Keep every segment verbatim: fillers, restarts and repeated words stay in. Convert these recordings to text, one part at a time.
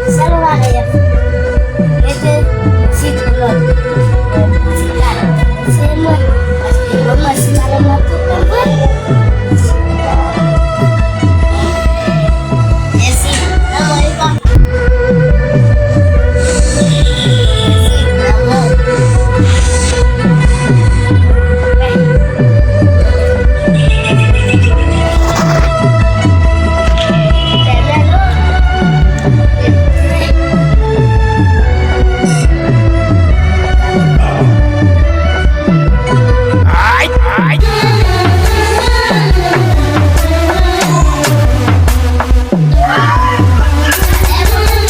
Sèl bagay y ap fè, mete ti lòt ti kal. Se mwen, paske mwen mwen si pa nan mwen tout mwen vre. Mèsi. Nan mwen li pa. Mèsi. Nan mwen.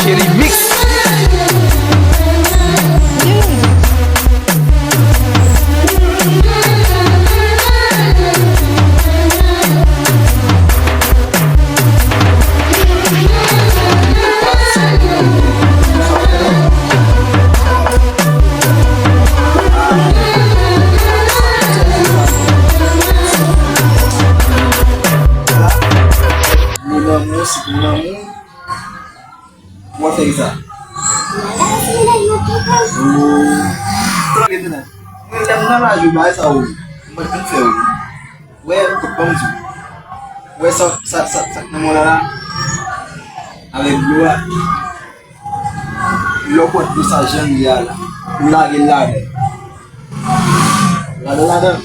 Kelly Mix. Mon amour, c'est mon amour. Ou ap fè kisa? Ou. Tande, tande. Mwen, lè m nan laj ou, bagay sa ou. Mwen, mwen fè ou. Wè, kout ban m di w. Wè sa, sa, sa, sa k nan men w la, la. Avèk dlo a. Lè w pran dlo sa jan l ye a la. Ou lage l ladan. Ladan, ladan.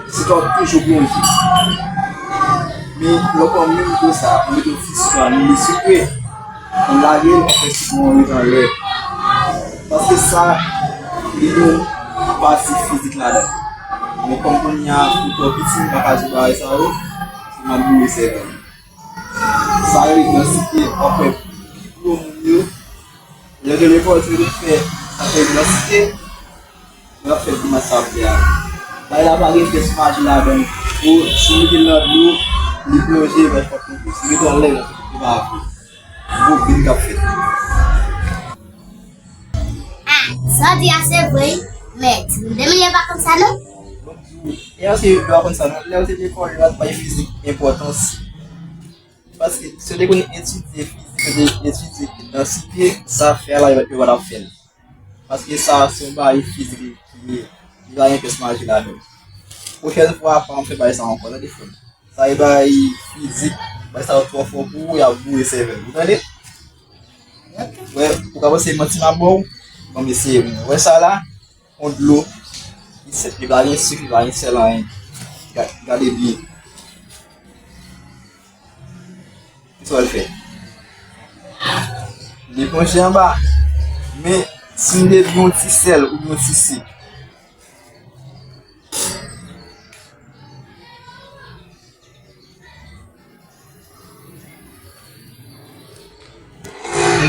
Se sa w ap toujou plonje. Men, lè w pran menm dlo sa, ou mete yon ti sik ladan, li sikre. Ou lage l, ou fè sik lan ret anlè. Paske sa, li gen yon pati fizik ladan. Men kòm kounye a, ou twò piti, m pa ka di w bagay sa yo, se m ap boure sèvèl. Sa rele dansite, w ap wè pli gwo moun yo. Lè w te lekòl, se yo te fè, sa fè dansite. Lè w ap fè grimasa w ap fè a. Bagay la pa gen pyès maji ladan l. Ou, si w mete l nan dlo, li plonje, men fòk li plonje. Si w mete l anlè, li pa vre. Gwo byen k ap fèt. Ah, sa w di a se vre, wi. Men, timoun de milye pa konn sa, non. E yo se yo pa konn sa, non. Lè yo te lekòl, yo pa t bay fizik enpòtans. Paske si yo te konn etidye fizik, yo te etidye dansite, sa fè a la, yo, yo pa t ap fè l. Paske sa, se yon bagay fizik ki, ki pa gen pyès maji ladan l. Pwochèn fwa, pa ann fè bagay sa ankò, tande frè m. Sa e bagay fizik, bagay sa yo twò fò pou ou, y ap boure sèvèl. Ou tande? Wè, ou ka panse manti m ap ba w? Bon, m eseye, wi. Wè sa la? Yon dlo, li sèt, li pa gen sik, li pa gen sèl, anyen. Ga-, gade byen. Kisa w al fè? Li plonje anba. Men, si m te di yon ti sèl oubyen yon ti sik.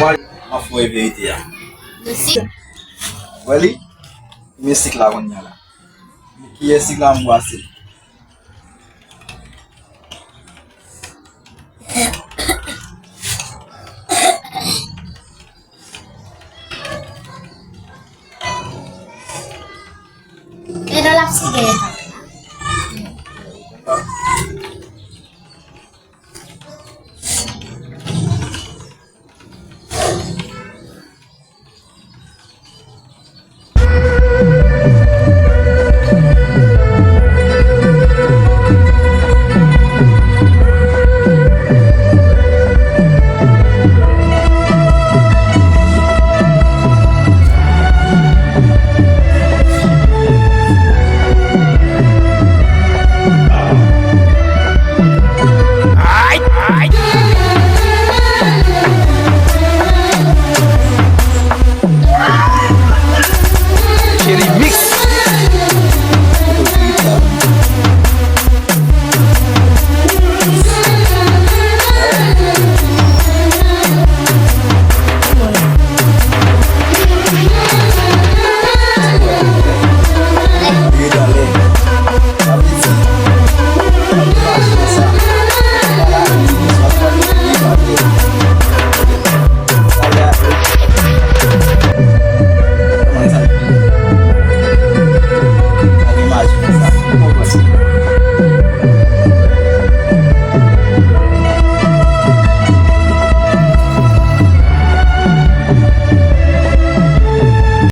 Mwen, m ap fè w verite a. Mèsi. Wè li? Men sik la kounye a la. Kiyès sik la m bwase? E nan lapsi genyen pa.